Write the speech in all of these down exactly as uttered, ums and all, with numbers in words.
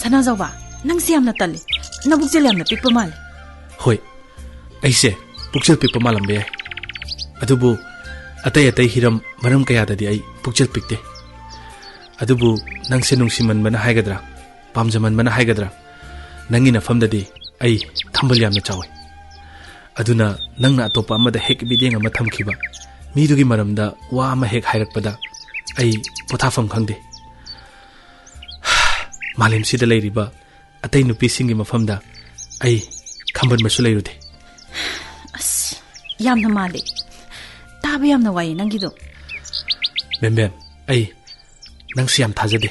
ꯁꯅꯥꯖꯥꯎꯕ, ꯅꯪꯁꯦ ꯌꯥꯝꯅ ꯇꯜꯂꯤ꯫ ꯅꯕꯨꯛꯆꯦꯜ ꯌꯥꯝꯅ ꯄꯤꯛꯄ ꯃꯥꯜꯂꯤ꯫ ꯍꯣꯏ, ꯑꯩꯁꯦ ꯄꯨꯛꯆꯦꯜ ꯄꯤꯛꯄ ꯃꯥꯜꯂꯝꯕ ꯌꯥꯏ꯫ ꯑꯗꯨꯕꯨ ꯑꯇꯩ ꯑꯇꯩ ꯍꯤꯔꯝ, ꯃꯔꯝ ꯀꯌꯥꯗꯗꯤ ꯑꯩ ꯄꯨꯛꯆꯦꯜ ꯄꯤꯛꯇꯦ꯫ ꯑꯗꯨꯕꯨ ꯅꯪꯁꯦ ꯅꯨꯡꯁꯤꯃꯟꯕꯅ ꯍꯥꯏꯒꯗ꯭ꯔꯥ, ꯄꯥꯝꯖꯃꯟꯕꯅ ꯍꯥꯏꯒꯗ꯭ꯔꯥ, ꯅꯪꯒꯤ ꯅꯐꯝꯗꯗꯤ ꯑꯩ ꯊꯝꯕꯜ ꯌꯥꯝꯅ ꯆꯥꯎꯏ꯫ ꯑꯗꯨꯅ ꯅꯪꯅ ꯑꯇꯣꯞꯄ ꯑꯃꯗ ꯍꯦꯛ ꯃꯤꯠꯌꯦꯡ ꯑꯃ ꯊꯝꯈꯤꯕ ꯃꯤꯗꯨꯒꯤ ꯃꯔꯝꯗ ꯋꯥ ꯑꯃ ꯍꯦꯛ ꯍꯥꯏꯔꯛꯄꯗ ꯑꯩ ꯄꯣꯊꯥꯐꯝ ꯈꯪꯗꯦ꯫ ꯃꯥꯂꯦꯝꯁꯤꯗ ꯂꯩꯔꯤꯕ ꯑꯇꯩ ꯅꯨꯄꯤꯁꯤꯡꯒꯤ ꯃꯐꯝꯗ ꯑꯩ ꯈꯝꯕꯟꯕꯁꯨ ꯂꯩꯔꯨꯗꯦ꯫ ꯑꯁ, ꯌꯥꯝꯅ ꯃꯥꯜꯂꯦ꯫ ꯇꯥꯕ ꯌꯥꯝꯅ ꯋꯥꯏꯌꯦ ꯅꯪꯒꯤꯗꯣ꯫ ꯕꯦꯝꯕꯦꯝ, ꯑꯩ ꯅꯪꯁꯨ ꯌꯥꯝ ꯊꯥꯖꯗꯦ꯫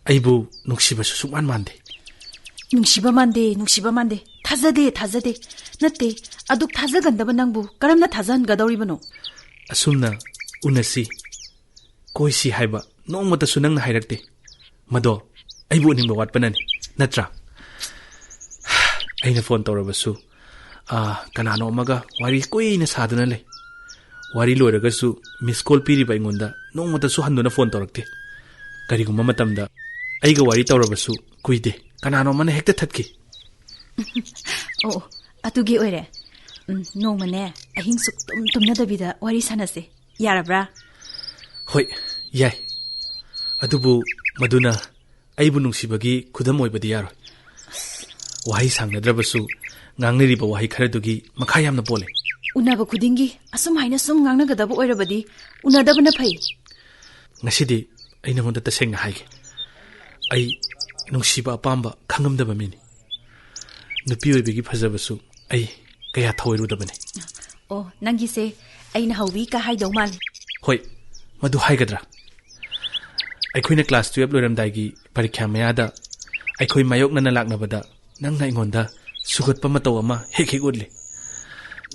ꯑꯩꯕꯨ ꯅꯨꯡꯁꯤꯕꯁꯨ ꯁꯨꯛꯃꯥꯟ ꯃꯥꯟꯗꯦ꯫ ꯅꯨꯡꯁꯤꯕ ꯃꯥꯟꯗꯦ, ꯅꯨꯡꯁꯤꯕ ꯃꯥꯟꯗꯦ꯫ ꯊꯥꯖꯗꯦ, ꯊꯥꯖꯗꯦ꯫ ꯅꯠꯇꯦ, ꯑꯗꯨꯛ ꯊꯥꯖꯒꯟꯗꯕ ꯅꯪꯕꯨ ꯀꯔꯝꯅ ꯊꯥꯖꯍꯟꯒꯗꯧꯔꯤꯕꯅꯣ? ꯑꯁꯨꯝꯅ ꯎꯅꯁꯤ, ꯀꯣꯏꯁꯤ ꯍꯥꯏꯕ ꯅꯣꯡꯃꯇꯁꯨ ꯅꯪꯅ ꯍꯥꯏꯔꯛꯇꯦ꯫ ꯃꯗꯣ ꯑꯩꯕꯨ ꯎꯅꯤꯡꯕ ꯋꯥꯠꯄꯅꯅꯤ, ꯅꯠꯇ꯭ꯔꯥ? ꯑꯩꯅ ꯐꯣꯟ ꯇꯧꯔꯕꯁꯨ, ꯑꯥ, ꯀꯅꯥꯅꯣ ꯑꯃꯒ ꯋꯥꯔꯤ ꯀꯨꯏꯅ ꯁꯥꯗꯨꯅ ꯂꯩ꯫ ꯋꯥꯔꯤ ꯂꯣꯏꯔꯒꯁꯨ ꯃꯤꯁ ꯀꯣꯜ ꯄꯤꯔꯤꯕ ꯑꯩꯉꯣꯟꯗ ꯅꯣꯡꯃꯇꯁꯨ ꯍꯟꯗꯨꯅ ꯐꯣꯟ ꯇꯧꯔꯛꯇꯦ꯫ ꯀꯔꯤꯒꯨꯝꯕ ꯃꯇꯝꯗ ꯑꯩꯒ ꯋꯥꯔꯤ ꯇꯧꯔꯕꯁꯨ ꯀꯨꯏꯗꯦ, ꯀꯅꯥꯅꯣ ꯑꯃꯅ ꯍꯦꯛꯇ ꯊꯠꯈꯤ꯫ ꯑꯣ, ꯑꯗꯨꯒꯤ ꯑꯣꯏꯔꯦ꯫ ꯎꯝ, ꯅꯣꯡꯃꯅꯦ, ꯑꯍꯤꯡ ꯁꯨꯛꯇꯨꯝ ꯇꯨꯝꯅꯗꯕꯤꯗ ꯋꯥꯔꯤ ꯁꯥꯟꯅꯁꯦ꯫ ꯌꯥꯔꯕ꯭ꯔꯥ? ꯍꯣꯏ, ꯌꯥꯏ꯫ ꯑꯗꯨꯕꯨ ꯃꯗꯨꯅ ꯑꯩꯕꯨ ꯅꯨꯡꯁꯤꯕꯒꯤ ꯈꯨꯗꯝ ꯑꯣꯏꯕꯗꯤ ꯌꯥꯔꯣꯏ꯫ ꯋꯥꯍꯩ ꯁꯥꯡꯅꯗ꯭ꯔꯕꯁꯨ ꯉꯥꯡꯅꯔꯤꯕ ꯋꯥꯍꯩ ꯈꯔꯗꯨꯒꯤ ꯃꯈꯥ ꯌꯥꯝꯅ ꯄꯣꯜꯂꯦ꯫ ꯎꯅꯕ ꯈꯨꯗꯤꯡꯒꯤ ꯑꯁꯨꯝ ꯍꯥꯏꯅ ꯁꯨꯝ ꯉꯥꯡꯅꯒꯗꯕ ꯑꯣꯏꯔꯕꯗꯤ ꯎꯅꯗꯕꯅ ꯐꯩ꯫ ꯉꯁꯤꯗꯤ ꯑꯩ ꯅꯉꯣꯟꯗ ꯇꯁꯦꯡꯅ ꯍꯥꯏꯒꯦ꯫ ꯑꯩ ꯅꯨꯡꯁꯤꯕ ꯑꯄꯥꯝꯕ ꯈꯪꯉꯝꯗꯕ ꯃꯤꯅꯤ꯫ ꯅꯨꯄꯤ ꯑꯣꯏꯕꯒꯤ ꯐꯖꯕꯁꯨ ꯑꯩ ꯀꯌꯥ ꯊꯧꯑꯣꯏꯔꯨꯗꯕꯅꯤ꯫ ꯑꯣ, ꯅꯪꯒꯤꯁꯦ ꯑꯩꯅ ꯍꯧꯋꯤ ꯀ ꯍꯥꯏꯗꯧ ꯃꯥꯜꯂꯤ꯫ ꯍꯣꯏ, ꯃꯗꯨ ꯍꯥꯏꯒꯗ꯭ꯔꯥ? ꯑꯩꯈꯣꯏꯅ ꯀ꯭ꯂꯥꯁ ꯇꯨꯌꯦꯜꯞ ꯂꯣꯏꯔꯝꯗꯥꯏꯒꯤ ꯄꯔꯤꯈ꯭ꯌꯥ ꯃꯌꯥꯗ ꯑꯩꯈꯣꯏ ꯃꯥꯌꯣꯛꯅꯅ ꯂꯥꯛꯅꯕꯗ ꯅꯪꯅ ꯑꯩꯉꯣꯟꯗ ꯁꯨꯒꯠꯄ ꯃꯇꯧ ꯑꯃ ꯍꯦꯛ ꯍꯦꯛ ꯎꯠꯂꯤ꯫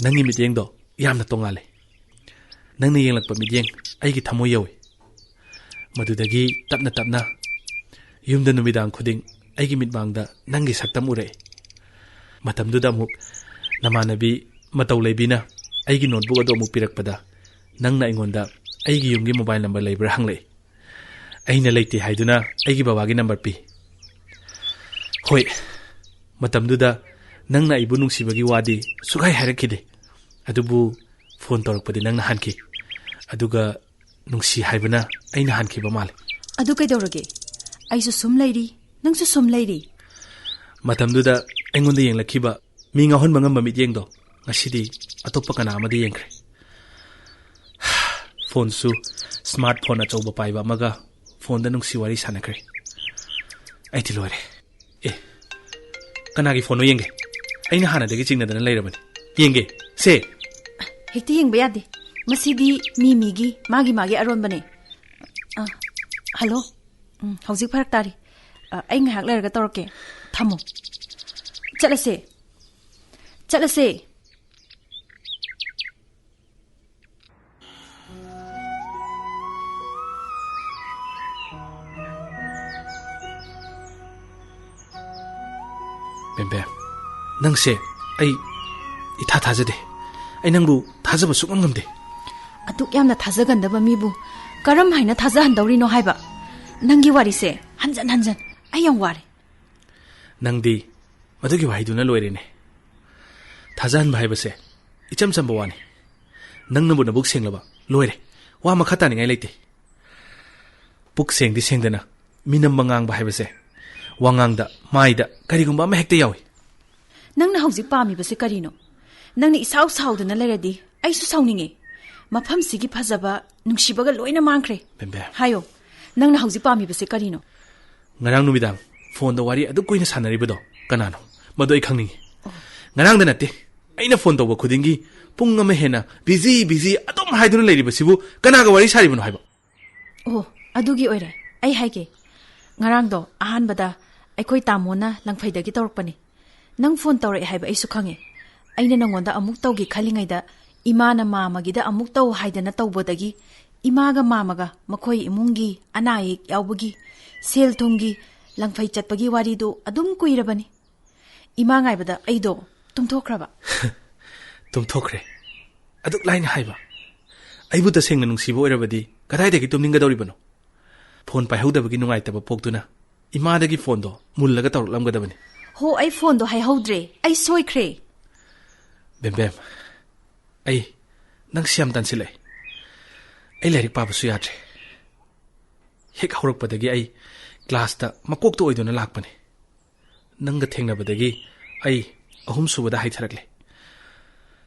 ꯅꯪꯒꯤ ꯃꯤꯠꯌꯦꯡꯗꯣ ꯌꯥꯝꯅ ꯇꯣꯉꯥꯜꯂꯤ꯫ ꯅꯪꯅ ꯌꯦꯡꯂꯛꯄ ꯃꯤꯠꯌꯦꯡ ꯑꯩꯒꯤ ꯊꯃꯣꯏ ꯌꯧꯏ꯫ ꯃꯗꯨꯗꯒꯤ ꯇꯞꯅ ꯇꯞꯅ ꯌꯨꯝꯗ ꯅꯨꯃꯤꯗꯥꯡ ꯈꯨꯗꯤꯡ ꯑꯩꯒꯤ ꯃꯤꯠꯃꯥꯡꯗ ꯅꯪꯒꯤ ꯁꯛꯇꯝ ꯎꯔꯛꯏ꯫ ꯃꯇꯝꯗꯨꯗ ꯑꯃꯨꯛ ꯅꯃꯥꯟꯅꯕꯤ ꯃꯇꯧ ꯂꯩꯕꯤꯅ ꯑꯩꯒꯤ ꯅꯣꯠꯕꯨꯛ ꯑꯗꯨ ꯑꯃꯨꯛ ꯄꯤꯔꯛꯄꯗ ꯅꯪꯅ ꯑꯩꯉꯣꯟꯗ ꯑꯩꯒꯤ ꯌꯨꯝꯒꯤ ꯃꯣꯕꯥꯏꯜ ꯅꯝꯕꯔ ꯂꯩꯕ꯭ꯔꯥ ꯍꯪꯂꯛꯏ꯫ ꯑꯩꯅ ꯂꯩꯇꯦ ꯍꯥꯏꯗꯨꯅ ꯑꯩꯒꯤ ꯕꯕꯥꯒꯤ ꯅꯝꯕꯔ ꯄꯤ꯫ ꯍꯣꯏ, ꯃꯇꯝꯗꯨꯗ ꯅꯪꯅ ꯑꯩꯕꯨ ꯅꯨꯡꯁꯤꯕꯒꯤ ꯋꯥꯗꯤ ꯁꯨꯛꯍꯥꯏ ꯍꯥꯏꯔꯛꯈꯤꯗꯦ꯫ ꯑꯗꯨꯕꯨ ꯐꯣꯟ ꯇꯧꯔꯛꯄꯗꯤ ꯅꯪꯅ ꯍꯥꯟꯈꯤ꯫ ꯑꯗꯨꯒ ꯅꯨꯡꯁꯤ ꯍꯥꯏꯕꯅ ꯑꯩꯅ ꯍꯥꯟꯈꯤꯕ ꯃꯥꯜꯂꯦ꯫ ꯑꯗꯨ ꯀꯩꯗꯧꯔꯒꯦ? ꯑꯩꯁꯨ ꯁꯨꯝ ꯂꯩꯔꯤ, ꯅꯪꯁꯨ ꯁꯨꯝ ꯂꯩꯔꯤ꯫ ꯃꯇꯝꯗꯨꯗ ꯑꯩꯉꯣꯟꯗ ꯌꯦꯡꯂꯛꯈꯤꯕ ꯃꯤ ꯉꯥꯎꯍꯟꯕ ꯉꯝꯕ ꯃꯤꯠꯌꯦꯡꯗꯣ ꯉꯁꯤꯗꯤ ꯑꯇꯣꯞꯄ ꯀꯅꯥ ꯑꯃꯗ ꯌꯦꯡꯈ꯭ꯔꯦ꯫ ꯐꯣꯟꯁꯨ ꯁ꯭ꯃꯥꯔꯠ ꯐꯣꯟ ꯑꯆꯧꯕ ꯄꯥꯏꯕ ꯑꯃꯒ ꯐꯣꯟꯗ ꯅꯨꯡꯁꯤ ꯋꯥꯔꯤ ꯁꯥꯟꯅꯈ꯭ꯔꯦ꯫ ꯑꯩꯗꯤ ꯂꯣꯏꯔꯦ꯫ ꯑꯦ, ꯀꯅꯥꯒꯤ ꯐꯣꯟꯅꯣ ꯌꯦꯡꯒꯦ꯫ ꯑꯩꯅ ꯍꯥꯟꯅꯗꯒꯤ ꯆꯤꯡꯅꯗꯅ ꯂꯩꯔꯕꯅꯤ꯫ ꯌꯦꯡꯒꯦ꯫ ꯁꯦ꯫ ꯍꯦꯛꯇ ꯌꯦꯡꯕ ꯌꯥꯗꯦ꯫ ꯃꯁꯤꯗꯤ ꯃꯤ ꯃꯤꯒꯤ, ꯃꯥꯒꯤ ꯃꯥꯒꯤ ꯑꯔꯣꯟꯕꯅꯦ꯫ ꯑ, ꯍꯜꯂꯣ꯫ ꯎꯝ, ꯍꯧꯖꯤꯛ ꯐꯔꯛ ꯇꯥꯔꯤ꯫ ꯑ, ꯑꯩ ꯉꯥꯏꯍꯥꯛ ꯂꯩꯔꯒ ꯇꯧꯔꯛꯀꯦ꯫ ꯊꯝꯃꯣ꯫ ꯆꯠꯂꯁꯦ꯫ ꯆꯠꯂꯁꯦ꯫ ꯕꯦꯝꯕꯦꯝ, ꯅꯪꯁꯦ ꯑꯩ ꯏꯊꯥ ꯊꯥꯖꯗꯦ꯫ ꯑꯩ ꯅꯪꯕꯨ ꯊꯥꯖꯕ ꯁꯨꯛꯉꯝ ꯉꯝꯗꯦ꯫ ꯑꯗꯨꯛ ꯌꯥꯝꯅ ꯊꯥꯖꯒꯟꯗꯕ ꯃꯤꯕꯨ ꯀꯔꯝ ꯍꯥꯏꯅ ꯊꯥꯖꯍꯟꯗꯧꯔꯤꯅꯣ ꯍꯥꯏꯕ? ꯅꯪꯒꯤ ꯋꯥꯔꯤꯁꯦ ꯍꯟꯖꯟ ꯍꯟꯖꯟ꯫ ꯑꯩ ꯌꯥꯝ ꯋꯥꯔꯦ꯫ ꯅꯪꯗꯤ ꯃꯗꯨꯒꯤ ꯋꯥꯍꯩꯗꯨꯅ ꯂꯣꯏꯔꯦꯅꯦ꯫ ꯊꯥꯖꯍꯟꯕ ꯍꯥꯏꯕꯁꯦ ꯏꯆꯝ ꯆꯝꯕ ꯋꯥꯅꯤ꯫ ꯅꯪꯅꯕꯨ ꯅꯕꯨꯛ ꯁꯦꯡꯂꯕ ꯂꯣꯏꯔꯦ꯫ ꯋꯥ ꯃꯈꯥ ꯇꯥꯅꯤꯡꯉꯥꯏ ꯂꯩꯇꯦ꯫ ꯄꯨꯛ ꯁꯦꯡꯗꯤ ꯁꯦꯡꯗꯅ ꯃꯤꯅꯝꯕ ꯉꯥꯡꯕ ꯍꯥꯏꯕꯁꯦ ꯋꯥꯉꯥꯡꯗ, ꯃꯥꯏꯗ ꯀꯔꯤꯒꯨꯝꯕ ꯑꯃ ꯍꯦꯛꯇ ꯌꯥꯎꯏ꯫ ꯅꯪꯅ ꯍꯧꯖꯤꯛ ꯄꯥꯝꯃꯤꯕꯁꯦ ꯀꯔꯤꯅꯣ? ꯅꯪꯅ ꯏꯁꯥꯎ ꯁꯥꯎꯗꯅ ꯂꯩꯔꯗꯤ ꯑꯩꯁꯨ ꯁꯥꯎꯅꯤꯡꯉꯦ꯫ ꯃꯐꯝꯁꯤꯒꯤ ꯐꯖꯕ, ꯅꯨꯡꯁꯤꯕꯒ ꯂꯣꯏꯅ ꯃꯥꯡꯈ꯭ꯔꯦ꯫ ꯕꯦꯝꯕꯦꯝ꯫ ꯍꯥꯏꯌꯣ, ꯅꯪꯅ ꯍꯧꯖꯤꯛ ꯄꯥꯝꯃꯤꯕꯁꯦ ꯀꯔꯤꯅꯣ? ꯉꯔꯥꯡ ꯅꯨꯃꯤꯗꯥꯡ ꯐꯣꯟꯗ ꯋꯥꯔꯤ ꯑꯗꯨꯛ ꯀꯨꯏꯅ ꯁꯥꯟꯅꯔꯤꯕꯗꯣ ꯀꯅꯥꯅꯣ? ꯃꯗꯨ ꯑꯩ ꯈꯪꯅꯤꯡꯉꯤ꯫ ꯉꯔꯥꯡꯗ ꯅꯠꯇꯦ, ꯑꯩꯅ ꯐꯣꯟ ꯇꯧꯕ ꯈꯨꯗꯤꯡꯒꯤ ꯄꯨꯡ ꯑꯃ ꯍꯦꯟꯅ ꯕꯤꯖꯤ, ꯕꯤꯖꯤ ꯑꯗꯨꯝ ꯍꯥꯏꯗꯨꯅ ꯂꯩꯔꯤꯕꯁꯤꯕꯨ ꯀꯅꯥꯒ ꯋꯥꯔꯤ ꯁꯥꯔꯤꯕꯅꯣ ꯍꯥꯏꯕ? ꯑꯣ, ꯑꯗꯨꯒꯤ ꯑꯣꯏꯔꯦ꯫ ꯑꯩ ꯍꯥꯏꯒꯦ, ꯉꯔꯥꯡꯗꯣ ꯑꯍꯥꯟꯕꯗ ꯑꯩꯈꯣꯏ ꯇꯥꯃꯣꯅ ꯂꯪꯐꯩꯗꯒꯤ ꯇꯧꯔꯛꯄꯅꯦ꯫ ꯅꯪ ꯐꯣꯟ ꯇꯧꯔꯛꯑꯦ ꯍꯥꯏꯕ ꯑꯩꯁꯨ ꯈꯪꯉꯦ꯫ ꯑꯩꯅ ꯅꯪꯉꯣꯟꯗ ꯑꯃꯨꯛ ꯇꯧꯒꯦ ꯈꯜꯂꯤꯉꯩꯗ ꯏꯃꯥꯅ ꯃꯥꯃꯒꯤꯗ ꯑꯃꯨꯛ ꯇꯧ ꯍꯥꯏꯗꯅ ꯇꯧꯕꯗꯒꯤ ꯏꯃꯥꯒ ꯃꯥꯃꯒ ꯃꯈꯣꯏ ꯏꯃꯨꯡꯒꯤ ꯑꯅꯥ ꯑꯌꯦꯛ ꯌꯥꯎꯕꯒꯤ, ꯁꯦꯜ ꯊꯨꯝꯒꯤ, ꯂꯪꯐꯩ ꯆꯠꯄꯒꯤ ꯋꯥꯔꯤꯗꯨ ꯑꯗꯨꯝ ꯀꯨꯏꯔꯕꯅꯤ꯫ ꯏꯃꯥ ꯉꯥꯏꯕꯗ ꯑꯩꯗꯣ ꯇꯨꯝꯊꯣꯛꯈ꯭ꯔꯕ꯫ ꯇꯨꯝꯊꯣꯛꯈ꯭ꯔꯦ꯫ ꯑꯗꯨꯛ ꯂꯥꯏꯅ ꯍꯥꯏꯕ꯫ ꯑꯩꯕꯨ ꯇꯁꯦꯡꯅ ꯅꯨꯡꯁꯤꯕ ꯑꯣꯏꯔꯕꯗꯤ ꯀꯗꯥꯏꯗꯒꯤ ꯇꯨꯝꯅꯤꯡꯒꯗꯧꯔꯤꯕꯅꯣ? ꯐꯣꯟ ꯄꯥꯏꯍꯧꯗꯕꯒꯤ ꯅꯨꯡꯉꯥꯏꯇꯕ ꯄꯣꯛꯇꯨꯅ ꯏꯃꯥꯗꯒꯤ ꯐꯣꯟꯗꯣ ꯃꯨꯜꯂꯒ ꯇꯧꯔꯛꯂꯝꯒꯗꯕꯅꯤ꯫ ꯍꯣ, ꯑꯩ ꯐꯣꯟꯗꯣ ꯍꯥꯏꯍꯧꯗ꯭ꯔꯦ꯫ ꯑꯩ ꯁꯣꯏꯈ꯭ꯔꯦ꯫ ꯕꯦꯝꯕꯦꯝ, ꯑꯩ ꯅꯪꯁꯦ ꯌꯥꯝ ꯇꯟꯁꯤꯜꯂꯛꯑꯦ꯫ ꯑꯩ ꯂꯥꯏꯔꯤꯛ ꯄꯥꯕꯁꯨ ꯌꯥꯗ꯭ꯔꯦ꯫ ꯍꯦꯛ ꯍꯧꯔꯛꯄꯗꯒꯤ ꯑꯩ ꯀ꯭ꯂꯥꯁꯇ ꯃꯀꯣꯛꯇ ꯑꯣꯏꯗꯨꯅ ꯂꯥꯛꯄꯅꯤ꯫ ꯅꯪꯒ ꯊꯦꯡꯅꯕꯗꯒꯤ ꯑꯩ ꯑꯍꯨꯝꯁꯨꯕꯗ ꯍꯥꯏꯊꯔꯛꯂꯦ꯫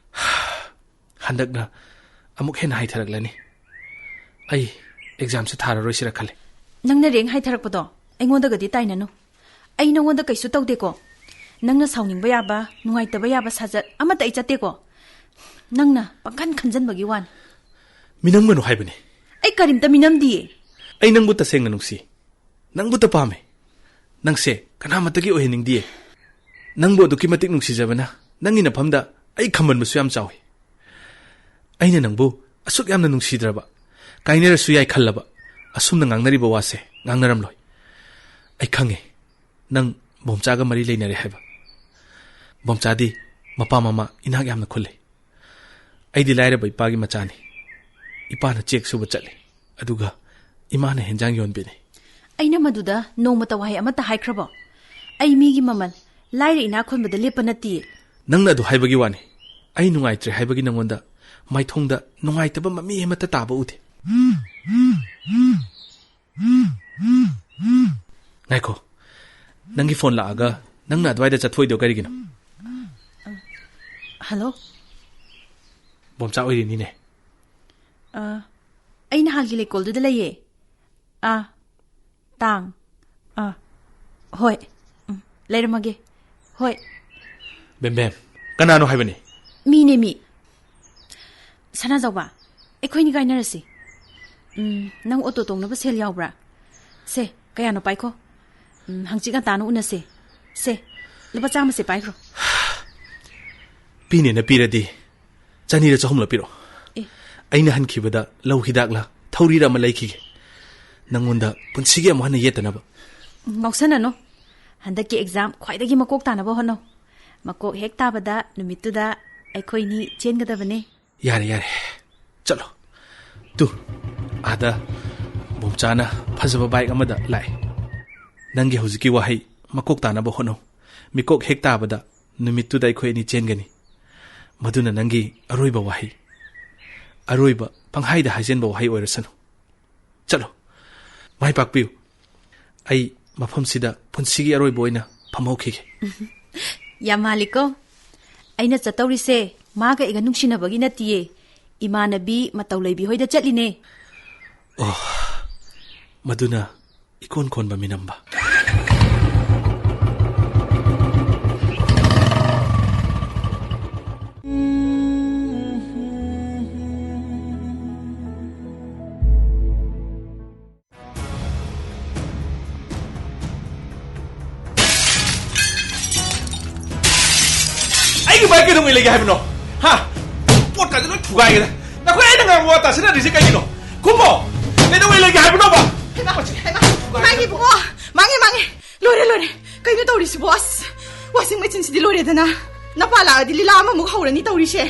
ꯍꯟꯗꯛꯅ ꯑꯃꯨꯛ ꯍꯦꯟꯅ ꯍꯥꯏꯊꯔꯛꯂꯅꯤ꯫ ꯑꯩ ꯑꯦꯛꯖꯥꯝꯁꯦ ꯊꯥꯔꯔꯣꯏꯁꯤꯔ ꯈꯜꯂꯦ꯫ ꯅꯪꯅ ꯔꯦꯡ ꯍꯥꯏꯊꯔꯛꯄꯗꯣ ꯑꯩꯉꯣꯟꯗꯒꯗꯤ ꯇꯥꯏꯅꯅꯨ꯫ ꯑꯩ ꯅꯉꯣꯟꯗ ꯀꯩꯁꯨ ꯇꯧꯗꯦꯀꯣ꯫ ꯅꯪꯅ ꯁꯥꯎꯅꯤꯡꯕ ꯌꯥꯕ, ꯅꯨꯡꯉꯥꯏꯇꯕ ꯌꯥꯕ ꯁꯥꯖꯠ ꯑꯃꯠꯇ ꯑꯩ ꯆꯠꯇꯦꯀꯣ꯫ ꯅꯪꯅ ꯄꯪꯈꯟ ꯈꯟꯖꯟꯕꯒꯤ ꯋꯥꯅꯤ꯫ ꯃꯤꯅꯝꯒꯅꯨ ꯍꯥꯏꯕꯅꯤ꯫ ꯑꯩ ꯀꯔꯤꯝꯇ ꯃꯤꯅꯝꯗꯤꯌꯦ꯫ ꯑꯩ ꯅꯪꯕꯨ ꯇꯁꯦꯡꯅ ꯅꯨꯡꯁꯤ꯫ ꯅꯪꯕꯨꯇ ꯄꯥꯝꯃꯦ꯫ ꯅꯪꯁꯦ ꯀꯅꯥꯃꯠꯇꯒꯤ ꯑꯣꯏꯍꯟꯅꯤꯡꯗꯤꯌꯦ꯫ ꯅꯪꯕꯨ ꯑꯗꯨꯛꯀꯤ ꯃꯇꯤꯛ ꯅꯨꯡꯁꯤꯖꯕꯅ ꯅꯪꯒꯤ ꯅꯐꯝꯗ ꯑꯩ ꯈꯝꯕꯟꯕꯁꯨ ꯌꯥꯝ ꯆꯥꯎꯏ꯫ ꯑꯩꯅ ꯅꯪꯕꯨ ꯑꯁꯨꯛ ꯌꯥꯝꯅ ꯅꯨꯡꯁꯤꯗ꯭ꯔꯕ, ꯀꯥꯏꯅꯔꯁꯨ ꯌꯥꯏ ꯈꯜꯂꯕ, ꯑꯁꯨꯝꯅ ꯉꯥꯡꯅꯔꯤꯕ ꯋꯥꯁꯦ ꯉꯥꯡꯅꯔꯝꯂꯣꯏ꯫ ꯑꯩ ꯈꯪꯉꯦ, ꯅꯪ ꯕꯣꯝꯆꯥꯒ ꯃꯔꯤ ꯂꯩꯅꯔꯦ ꯍꯥꯏꯕ꯫ ꯕꯣꯝꯆꯥꯗꯤ ꯃꯄꯥ ꯃꯃꯥ ꯏꯅꯥꯛ ꯌꯥꯝꯅ ꯈꯨꯜꯂꯤ꯫ ꯑꯩꯗꯤ ꯂꯥꯏꯔꯕ ꯏꯄꯥꯒꯤ ꯃꯆꯥꯅꯤ꯫ ꯏꯄꯥꯅ ꯆꯦꯛ ꯁꯨꯕ ꯆꯠꯂꯤ, ꯑꯗꯨꯒ ꯏꯃꯥꯅ ꯍꯦꯟꯖꯥꯡ ꯌꯣꯟꯕꯤꯅꯤ꯫ ꯑꯩꯅ ꯃꯗꯨꯗ ꯅꯣꯡꯃꯇ ꯋꯥꯍꯩ ꯑꯃꯠꯇ ꯍꯥꯏꯈ꯭ꯔꯕꯣ? ꯑꯩ ꯃꯤꯒꯤ ꯃꯃꯜ ꯂꯥꯏꯔ ꯏꯅꯥꯛ ꯈꯨꯟꯕꯗ ꯂꯦꯞꯄ ꯅꯠꯇꯤꯌꯦ꯫ ꯅꯪꯅ ꯑꯗꯨ ꯍꯥꯏꯕꯒꯤ ꯋꯥꯅꯤ꯫ ꯑꯩ ꯅꯨꯡꯉꯥꯏꯇ꯭ꯔꯦ ꯍꯥꯏꯕꯒꯤ ꯅꯉꯣꯟꯗ ꯃꯥꯏꯊꯣꯡꯗ ꯅꯨꯡꯉꯥꯏꯇꯕ ꯃꯃꯤ ꯑꯃꯠꯇ ꯇꯥꯕ ꯎꯗꯦ꯫ ꯉꯥꯏꯈꯣ, ꯅꯪꯒꯤ ꯐꯣꯟ ꯂꯥꯛꯑꯒ ꯅꯪꯅ ꯑꯗꯨꯋꯥꯏꯗ ꯆꯠꯊꯣꯛꯏꯗꯣ ꯀꯔꯤꯒꯤꯅꯣ? ꯍꯜꯂꯣ꯫ ꯕꯣꯝꯆꯥ ꯑꯣꯏꯔꯤꯅꯤꯅꯦ꯫ ꯑ, ꯑꯩ ꯅꯍꯥꯟꯒꯤ ꯂꯩꯀꯣꯜꯗꯨꯗ ꯂꯩꯌꯦ꯫ ꯑꯥ, ꯇꯥꯡ꯫ ꯑꯥ, ꯍꯣꯏ꯫ ꯎꯝ, ꯂꯩꯔꯝꯃꯒꯦ꯫ ꯍꯣꯏ꯫ ꯕꯦꯝꯕꯦꯝ, ꯀꯅꯥꯅꯣ ꯍꯥꯏꯕꯅꯤ? ꯃꯤꯅꯦ, ꯃꯤ꯫ ꯁꯅꯥꯖꯥꯎꯕ, ꯑꯩꯈꯣꯏꯅꯤ ꯀꯥꯏꯅꯔꯁꯤ꯫ ꯎꯝ, ꯅꯪ ꯑꯣꯇꯣ ꯇꯣꯡꯅꯕ ꯁꯦꯜ ꯌꯥꯎꯕ꯭ꯔꯥ? ꯁꯦ, ꯀꯌꯥꯅꯣ ꯄꯥꯏꯈꯣ꯫ ꯎꯝ, ꯍꯪꯆꯤꯠ ꯉꯟꯇꯥꯅ ꯎꯅꯁꯦ꯫ ꯁꯦ, ꯂꯨꯄꯥ ꯆꯥꯝꯃꯁꯦ ꯄꯥꯏꯈ꯭ꯔꯣ꯫ ꯄꯤꯅꯦꯅ ꯄꯤꯔꯗꯤ ꯆꯅꯤꯔ ꯆꯍꯨꯝꯂ ꯄꯤꯔꯛꯑꯣ꯫ ꯑꯦ꯫ ꯑꯩꯅ ꯍꯟꯈꯤꯕꯗ ꯂꯧ ꯍꯤꯗꯥꯛꯂ ꯊꯧꯔꯤꯔ ꯑꯃ ꯂꯩꯈꯤꯒꯦ꯫ ꯅꯪꯉꯣꯟꯗ ꯄꯨꯟꯁꯤꯒꯤ ꯑꯃꯨꯛ ꯍꯟꯅ ꯌꯦꯠꯇꯅꯕ꯫ ꯉꯥꯎꯁꯟꯅꯅꯨ꯫ ꯍꯟꯗꯛꯀꯤ ꯑꯦꯛꯖꯥꯝ ꯈ꯭ꯋꯥꯏꯗꯒꯤ ꯃꯀꯣꯛ ꯇꯥꯅꯕ ꯍꯣꯠꯅꯧ꯫ ꯃꯀꯣꯛ ꯍꯦꯛ ꯇꯥꯕꯗ ꯅꯨꯃꯤꯠꯇꯨꯗ ꯑꯩꯈꯣꯏꯅꯤ ꯆꯦꯟꯒꯗꯕꯅꯦ꯫ ꯌꯥꯔꯦ, ꯌꯥꯔꯦ꯫ ꯆꯠꯂꯣ꯫ ꯇꯨ, ꯑꯥꯗ ꯕꯣꯝꯆꯥꯅ ꯐꯖꯕ ꯕꯥꯏꯛ ꯑꯃꯗ ꯂꯥꯛꯑꯦ꯫ ꯅꯪꯒꯤ ꯍꯧꯖꯤꯛꯀꯤ ꯋꯥꯍꯩ ꯃꯀꯣꯛ ꯇꯥꯅꯕ ꯍꯣꯠꯅꯧ꯫ ꯃꯤꯀꯣꯛ ꯍꯦꯛ ꯇꯥꯕꯗ ꯅꯨꯃꯤꯠꯇꯨꯗ ꯑꯩꯈꯣꯏ ꯑꯅꯤ ꯆꯦꯟꯒꯅꯤ꯫ ꯃꯗꯨꯅ ꯅꯪꯒꯤ ꯑꯔꯣꯏꯕ ꯋꯥꯍꯩ꯫ ꯑꯔꯣꯏꯕ ꯄꯪꯍꯥꯏꯗ ꯍꯥꯏꯖꯤꯟꯕ ꯋꯥꯍꯩ ꯑꯣꯏꯔꯁꯅꯨ꯫ ꯆꯠꯂꯣ꯫ ꯃꯥꯏ ꯄꯥꯛꯄꯤꯌꯨ꯫ ꯑꯩ ꯃꯐꯝꯁꯤꯗ ꯄꯨꯟꯁꯤꯒꯤ ꯑꯔꯣꯏꯕ ꯑꯣꯏꯅ ꯐꯝꯍꯧꯈꯤꯒꯦ꯫ ꯌꯥꯝ ꯃꯥꯜꯂꯤꯀꯣ꯫ ꯑꯩꯅ ꯆꯠꯇꯧꯔꯤꯁꯦ ꯃꯥꯒ ꯑꯩꯒ ꯅꯨꯡꯁꯤꯅꯕꯒꯤ ꯅꯠꯇꯤꯌꯦ꯫ ꯏꯃꯥꯟꯅꯕꯤ ꯃꯇꯧ ꯂꯩꯕꯤ ꯍꯣꯏꯗ ꯆꯠꯂꯤꯅꯦ꯫ ꯑꯣ, ꯃꯗꯨꯅ ꯏꯀꯣꯟ ꯀꯣꯟꯕ ꯃꯤꯅꯝꯕ꯫ ꯑꯩꯒꯤ ꯕꯥꯏꯛ ꯀꯩꯗꯧꯉꯩ ꯂꯩꯒꯦ ꯍꯥꯏꯕꯅꯣ? ꯍꯥ? ꯄꯣꯠꯀꯥꯁꯦ ꯂꯣꯏ ꯊꯨꯒꯥꯏꯒꯦꯗ꯫ ꯅꯈꯣꯏ ꯑꯩꯅ ꯉꯥꯡꯕ ꯋꯥ ꯇꯥꯁꯤꯟꯅꯗ꯭ꯔꯤꯁꯦ ꯀꯩꯒꯤꯅꯣ? ꯈꯨꯝꯃꯣ! ꯀꯩꯗꯧꯉꯩ ꯂꯩꯒꯦ ꯍꯥꯏꯕꯅꯣꯕ? ꯍꯩꯃꯥ, ꯍꯩꯃꯥ, ꯃꯥꯒꯤ ꯏꯕꯨꯡꯉꯣ! ꯃꯥꯡꯉꯦ, ꯃꯥꯡꯉꯦ! ꯂꯣꯏꯔꯦ, ꯂꯣꯏꯔꯦ! ꯀꯩꯅꯣ ꯇꯧꯔꯤꯁꯤꯕꯣ? ꯑꯁ! ꯋꯥꯁꯤꯡ ꯃꯦꯆꯤꯟꯁꯤꯗꯤ ꯂꯣꯏꯔꯦꯗꯅ꯫ ꯅꯄꯥ ꯂꯥꯛꯑꯗꯤ ꯂꯤꯂꯥ ꯑꯃꯃꯨꯛ ꯍꯧꯔꯅꯤ ꯇꯧꯔꯤꯁꯦ꯫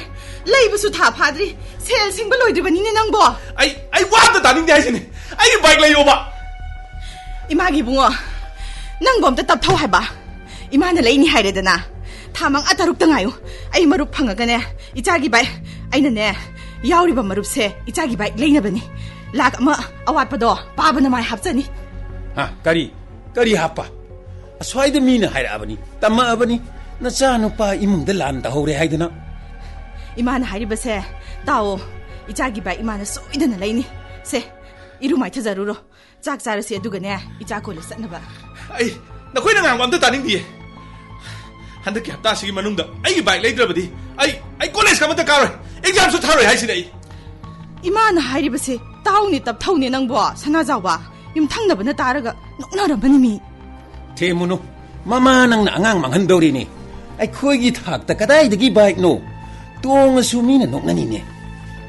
ꯂꯩꯕꯁꯨ ꯊꯥ ꯐꯥꯗ꯭ꯔꯤ, ꯁꯦꯜ ꯁꯤꯡꯕ ꯂꯣꯏꯗ꯭ꯔꯤꯕꯅꯤꯅꯦ ꯅꯪꯕꯣ꯫ ꯑꯩ, ꯑꯩ ꯋꯥ ꯑꯝꯇ ꯇꯥꯅꯤꯡꯗꯦ ꯍꯥꯏꯁꯤꯅꯦ꯫ ꯑꯩꯒꯤ ꯕꯥꯏꯛ ꯂꯩꯌꯣꯕ꯫ ꯏꯃꯥꯒꯤ ꯏꯕꯨꯡꯉꯣ, ꯅꯪꯕꯨ ꯑꯝꯇ ꯇꯞꯊꯧ ꯍꯥꯏꯕ꯫ ꯏꯃꯥꯅ ꯂꯩꯅꯤ ꯍꯥꯏꯔꯦꯗꯅ꯫ ꯊꯥ ꯃꯉꯥ ꯇꯔꯨꯛꯇ ꯉꯥꯏꯌꯨ꯫ ꯑꯩ ꯃꯔꯨꯞ ꯐꯪꯉꯒꯅꯦ, ꯏꯆꯥꯒꯤ ꯕꯥꯏꯛ, ꯑꯩꯅꯅꯦ, ꯌꯥꯎꯔꯤꯕ ꯃꯔꯨꯞꯁꯦ ꯏꯆꯥꯒꯤ ꯕꯥꯏꯛ ꯂꯩꯅꯕꯅꯤ꯫ ꯂꯥꯛ ꯑꯃ ꯑꯋꯥꯠꯄꯗꯣ ꯄꯥꯕꯅ ꯃꯥꯏ ꯍꯥꯞꯆꯅꯤ꯫ ꯍꯥ, ꯀꯔꯤ? ꯀꯔꯤ ꯍꯥꯞꯄ? ꯑꯁ꯭ꯋꯥꯏꯗ ꯃꯤꯅ ꯍꯥꯏꯔꯛꯑꯕꯅꯤ, ꯇꯝꯃꯛꯑꯕꯅꯤ, ꯅꯆꯥꯅꯨꯄꯥ ꯏꯃꯨꯡꯗ ꯂꯥꯟ ꯇꯧꯍꯧꯔꯦ ꯍꯥꯏꯗꯅ꯫ ꯏꯃꯥꯅ ꯍꯥꯏꯔꯤꯕꯁꯦ ꯇꯥꯎꯑꯣ, ꯏꯆꯥꯒꯤ ꯕꯥꯏꯛ ꯏꯃꯥꯅ ꯁꯣꯏꯗꯅ ꯂꯩꯅꯤ꯫ ꯁꯦ, ꯏꯔꯨ ꯃꯥꯏꯊꯖꯔꯨꯔꯣ, ꯆꯥꯛ ꯆꯥꯔꯁꯤ, ꯑꯗꯨꯒꯅꯦ ꯏꯆꯥ ꯀꯣꯂꯦꯖ ꯆꯠꯅꯕ꯫ ꯑꯩ ꯅꯈꯣꯏꯅ ꯉꯥꯡꯕ ꯑꯝꯇ ꯇꯥꯅꯤꯡꯗꯤꯌꯦ꯫ ꯍꯟꯗꯛꯀꯤ ꯍꯞꯇꯥꯁꯤꯒꯤ ꯃꯅꯨꯡꯗ ꯑꯩꯒꯤ ꯕꯥꯏꯛ ꯂꯩꯗ꯭ꯔꯕꯗꯤ ꯑꯩ, ꯑꯩ ꯀꯣꯂꯦꯖꯀ ꯑꯃꯠꯇ ꯀꯥꯔꯣꯏ, ꯑꯦꯛꯖꯥꯝꯁꯨ ꯊꯥꯔꯣꯏ ꯍꯥꯏꯁꯤꯅꯦ ꯑꯩ꯫ ꯏꯃꯥꯅ ꯍꯥꯏꯔꯤꯕꯁꯦ ꯇꯥꯎꯅꯦ, ꯇꯞꯊꯧꯅꯦ ꯅꯪꯕꯣ, ꯁꯅꯥꯖꯥꯎꯕ꯫ ꯌꯨꯝꯊꯪꯅꯕꯅ ꯇꯥꯔꯒ ꯅꯣꯛꯅꯔꯝꯃꯅꯤ ꯃꯤ꯫ ꯊꯦꯝꯃꯨꯅꯨ, ꯃꯃꯥ ꯅꯪꯅ ꯑꯉꯥꯡ ꯃꯥꯡꯍꯟꯗꯧꯔꯤꯅꯦ꯫ ꯑꯩꯈꯣꯏꯒꯤ ꯊꯥꯛꯇ ꯀꯗꯥꯏꯗꯒꯤ ꯕꯥꯏꯛꯅꯣ? ꯇꯣꯡꯉꯁꯨ ꯃꯤꯅ ꯅꯣꯛꯅꯅꯤꯅꯦ꯫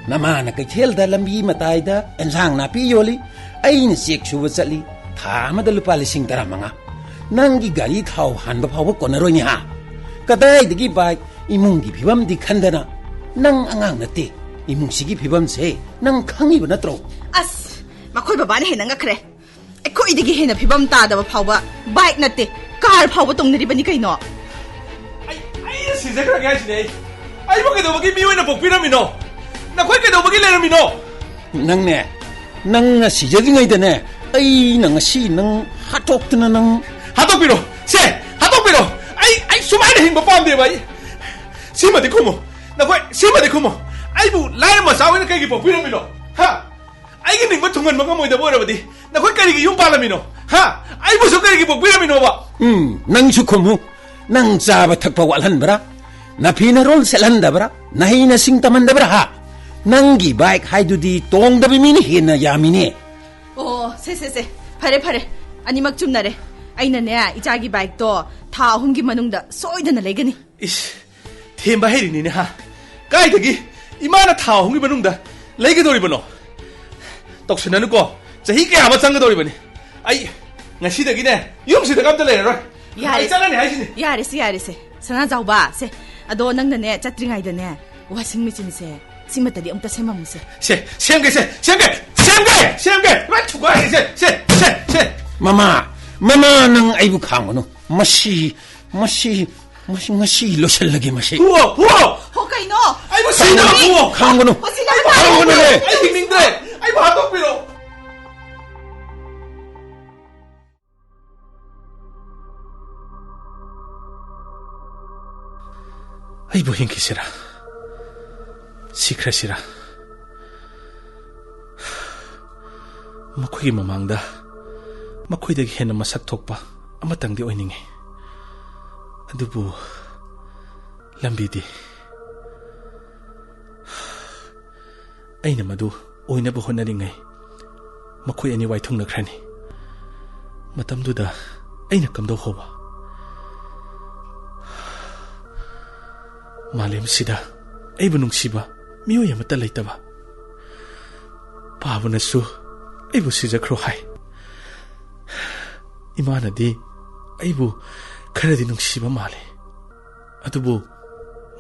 ꯅꯃꯥꯅ ꯀꯩꯊꯦꯜꯗ ꯂꯝꯕꯤ ꯃꯇꯥꯏꯗ ꯑꯦꯟꯁꯥꯡ ꯅꯥꯄꯤ ꯌꯣꯜꯂꯤ, ꯑꯩꯅ ꯆꯦꯛ ꯁꯨꯕ ꯆꯠꯂꯤ, ꯊꯥ ꯑꯃꯗ ꯂꯨꯄꯥ ꯂꯤꯁꯤꯡ ꯇꯔꯥꯃꯉꯥ꯫ ꯅꯪꯒꯤ ꯒꯥꯔꯤ ꯊꯥꯎ ꯍꯥꯟꯕ ꯐꯥꯎꯕ ꯀꯣꯟꯅꯔꯣꯏꯅꯦ ꯍꯥ? ꯀꯗꯥꯏꯗꯒꯤ ꯕꯥꯏꯛ? ꯏꯃꯨꯡꯒꯤ ꯐꯤꯕꯝꯗꯤ ꯈꯟꯗꯅ꯫ ꯅꯪ ꯑꯉꯥꯡ ꯅꯠꯇꯦ, ꯏꯃꯨꯡꯁꯤꯒꯤ ꯐꯤꯕꯝꯁꯦ ꯅꯪ ꯈꯪꯉꯤꯕ ꯅꯠꯇ꯭ꯔꯣ? ꯑꯁ, ꯃꯈꯣꯏ ꯕꯕꯥꯅ ꯍꯦꯟꯅ ꯉꯛꯈ꯭ꯔꯦ꯫ ꯑꯩꯈꯣꯏꯗꯒꯤ ꯍꯦꯟꯅ ꯐꯤꯕꯝ ꯇꯥꯗꯕ ꯐꯥꯎꯕ ꯕꯥꯏꯛ ꯅꯠꯇꯦ, ꯀꯥꯔ ꯐꯥꯎꯕ ꯇꯣꯡꯅꯔꯤꯕꯅꯤ ꯀꯩꯅꯣ꯫ ꯑꯩ ꯑꯩꯅ ꯁꯤꯖꯈ꯭ꯔꯒꯦ ꯍꯥꯏꯁꯤꯅꯦ꯫ ꯑꯩ ꯑꯩꯕꯨ ꯀꯩꯗꯧꯕꯒꯤ ꯃꯤ ꯑꯣꯏꯅ ꯄꯣꯛꯄꯤꯔꯝꯃꯤꯅꯣ? ꯅꯈꯣꯏ ꯀꯩꯗꯧꯕꯒꯤ ꯂꯩꯔꯝꯃꯤꯅꯣ? ꯅꯪꯅꯦ, ꯅꯪꯅ ꯁꯤꯖꯗ꯭ꯔꯤꯉꯩꯗꯅꯦ, ꯑꯩꯅ ꯉꯁꯤ ꯅꯪ ꯍꯥꯠꯇꯣꯛꯇꯅ ꯅꯪ ꯍꯥꯠꯇꯣꯛꯄꯤꯔꯣ꯫ ꯁꯦ, ꯍꯥꯠꯇꯣꯛꯄꯤꯔꯣ꯫ ꯑꯩ ꯑꯩ ꯁꯨꯃꯥꯏꯅ ꯍꯤꯡꯕ ꯄꯥꯝꯗꯦꯕ꯫ ꯑꯩ ꯁꯤꯃꯗꯤ ꯈꯨꯝꯃꯨ꯫ ꯅꯈꯣꯏ ꯁꯤꯃꯗꯤ ꯈꯨꯝꯃꯨ꯫ ꯑꯩꯕꯨ ꯂꯥꯏꯔ ꯃꯆꯥ ꯑꯣꯏꯅ ꯀꯩꯒꯤ ꯄꯣꯛꯄꯤꯔꯝꯃꯤꯅꯣ? ꯍꯥ? ꯑꯩꯒꯤ ꯅꯤꯡꯕ ꯊꯨꯡꯍꯟꯕ ꯉꯝꯃꯣꯏꯗꯕ ꯑꯣꯏꯔꯕꯗꯤ ꯅꯈꯣꯏ ꯀꯔꯤꯒꯤ ꯌꯨꯝ ꯄꯥꯜꯂꯝꯃꯤꯅꯣ? ꯍꯥ? ꯑꯩꯕꯨꯁꯨ ꯀꯔꯤꯒꯤ ꯄꯣꯛꯄꯤꯔꯝꯃꯤꯅꯣꯕ? ꯎꯝ, ꯅꯪꯁꯨ ꯈꯨꯝꯃꯨ꯫ ꯅꯪ ꯆꯥꯕ ꯊꯛꯄ ꯋꯥꯠꯍꯟꯕ꯭ꯔꯥ? ꯅꯐꯤ ꯅꯔꯣꯜ ꯁꯦꯠꯍꯟꯗꯕ꯭ꯔꯥ? ꯅꯍꯩ ꯅꯁꯤꯡ ꯇꯝꯍꯟꯗꯕ꯭ꯔꯥ? ꯍꯥ? ꯅꯪꯒꯤ ꯕꯥꯏꯛ ꯍꯥꯏꯗꯨꯗꯤ ꯇꯣꯡꯗꯕ ꯃꯤꯅ ꯍꯦꯟꯅ ꯌꯥꯝꯃꯤꯅꯦ꯫ ꯑꯣ, ꯁꯦ, ꯁꯦ, ꯁꯦ꯫ ꯐꯔꯦ, ꯐꯔꯦ꯫ ꯑꯅꯤꯃꯛ ꯆꯨꯝꯅꯔꯦ꯫ ꯑꯩꯅꯅꯦ, ꯏꯆꯥꯒꯤ ꯕꯥꯏꯛꯇꯣ ꯊꯥ ꯑꯍꯨꯝꯒꯤ ꯃꯅꯨꯡꯗ ꯁꯣꯏꯗꯅ ꯂꯩꯒꯅꯤ꯫ ꯏꯁ, ꯊꯦꯝꯕ ꯍꯩꯔꯤꯅꯤꯅꯦ, ꯍꯥ? ꯀꯥꯏꯗꯒꯤ ꯏꯃꯥꯅ ꯊꯥ ꯑꯍꯨꯝꯒꯤ ꯃꯅꯨꯡꯗ ꯂꯩꯒꯗꯧꯔꯤꯕꯅꯣ? ꯇꯧꯁꯤꯟꯅꯅꯨꯀꯣ꯫ ꯆꯍꯤ ꯀꯌꯥ ꯑꯃ ꯆꯪꯒꯗꯧꯔꯤꯕꯅꯤ꯫ ꯑꯩ ꯉꯁꯤꯗꯒꯤꯅꯦ, ꯌꯨꯝꯁꯤꯗ ꯑꯝꯇ ꯂꯩꯔꯔꯣꯏ꯫ ꯌꯥꯔꯦ꯫ ꯑꯩ ꯆꯠꯂꯅꯤ ꯍꯥꯏꯁꯤꯅꯤ꯫ ꯌꯥꯔꯦꯁꯦ, ꯌꯥꯔꯦꯁꯦ꯫ ꯁꯅꯥꯖꯥꯎꯕ, ꯁꯦ꯫ ꯑꯗꯣ ꯅꯪꯅꯅꯦ, ꯆꯠꯇ꯭ꯔꯤꯉꯩꯗꯅꯦ, ꯋꯥꯁꯤꯡ ꯃꯦꯆꯤꯟꯁꯦ ꯁꯤꯃꯇꯗꯤ ꯑꯃꯨꯛꯇ ꯁꯦꯝꯃꯝꯃꯨꯁꯦ꯫ ꯁꯦ, ꯁꯦꯝꯒꯦ, ꯁꯦ, ꯁꯦꯝꯒꯦ, ꯁꯦꯝꯒꯦ, ꯁꯦꯝꯒꯦ! ꯂꯣꯏ ꯊꯨꯒꯥꯏꯔꯦ, ꯁꯦ, ꯁꯦ, ꯁꯦ, ꯁꯦ! ꯃꯃꯥ, ꯃꯃꯥ, ꯅꯪ ꯑꯩꯕꯨ ꯈꯥꯡꯒꯅꯨ꯫ ꯃꯁꯤ, ꯃꯁꯤ, ꯃꯁꯤ ꯉꯁꯤ ꯂꯣꯏꯁꯤꯜꯂꯒꯦ, ꯃꯁꯤ꯫ ꯐꯨꯑꯣ, ꯐꯨꯑꯣ! ꯍꯣ, ꯀꯩꯅꯣ? ꯑꯩꯕꯨ ꯁꯤꯅꯕ ꯐꯨꯑꯣ! ꯈꯥꯡꯒꯅꯨ꯫ ꯍꯣ, ꯁꯤꯅꯕ ꯈꯥꯡꯒꯅꯨ! ꯐꯨꯑꯣ! ꯑꯩ ꯍꯤꯡꯅꯤꯡꯗ꯭ꯔꯦ! ꯑꯩꯕꯨ ꯍꯥꯠꯇꯣꯛꯄꯤꯔꯣ! ꯑꯩꯕꯨ ꯍꯤꯡꯈꯤꯁꯤꯔꯥ? ꯁꯤꯈ꯭ꯔꯁꯤꯔꯥ? ꯃꯈꯣꯏꯒꯤ ꯃꯃꯥꯡꯗ ꯃꯈꯣꯏꯗꯒꯤ ꯍꯦꯟꯅ ꯃꯁꯛ ꯊꯣꯛꯄ ꯑꯃꯇꯪꯗꯤ ꯑꯣꯏꯅꯤꯡꯉꯤ꯫ ꯑꯗꯨꯕꯨ ꯂꯝꯕꯤꯗꯤ? ꯑꯩꯅ ꯃꯗꯨ ꯑꯣꯏꯅꯕ ꯍꯣꯠꯅꯔꯤꯉꯩ, ꯃꯈꯣꯏ ꯑꯅꯤ ꯋꯥꯏꯊꯨꯡꯅꯈ꯭ꯔꯅꯤ꯫ ꯃꯇꯝꯗꯨꯗ ꯑꯩꯅ ꯀꯝꯗꯧ ꯍꯧꯕ? ꯃꯥꯂꯦꯝꯁꯤꯗ ꯑꯩꯕꯨ ꯅꯨꯡꯁꯤꯕ ꯃꯤꯑꯣꯏ ꯑꯃꯠꯇ ꯂꯩꯇꯕ꯫ ꯄꯥꯕꯅꯁꯨ ꯑꯩꯕꯨ ꯁꯤꯖꯈ꯭ꯔꯣ ꯍꯥꯏ꯫ ꯏꯃꯥꯅꯗꯤ ꯑꯩꯕꯨ ꯈꯔꯗꯤ ꯅꯨꯡꯁꯤꯕ ꯃꯥꯜꯂꯤ꯫ ꯑꯗꯨꯕꯨ